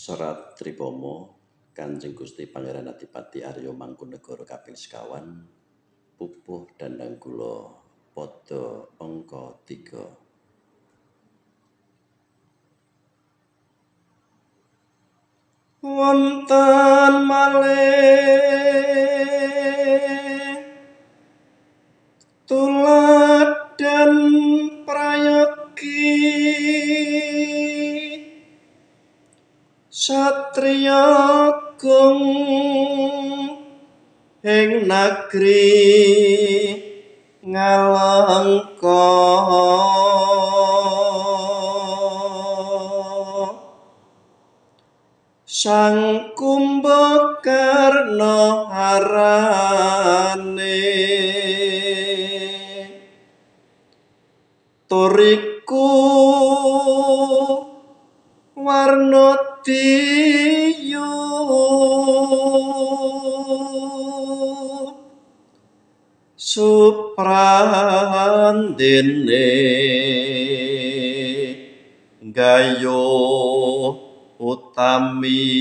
Serat Tripomo Kanjeng Gusti Pangeran Adipati Arya Mangkunegara kaping sekawan pupuh dandang gula pada angka 3. Wonten malih tuladhan prayogi satriya agung ing nagri Ngalengka Sang Kumbakarna arane turiku warna diyu suprandene gayuh utami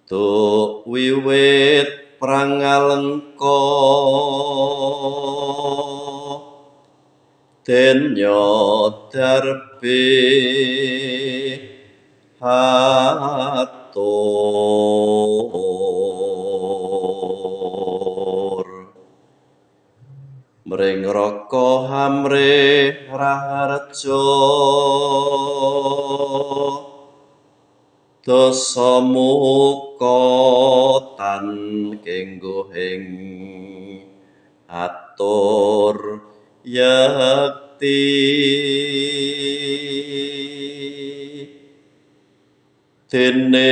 tuk wiwit perang Ngalengka den nyodarbe hatur mring raka hamrih raharja dasa muka tan kenggohing atur yekti dene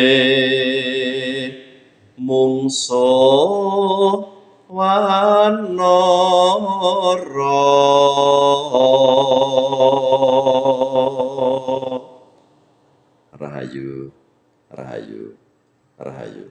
mungso wanara. Rahayu, rahayu, rahayu.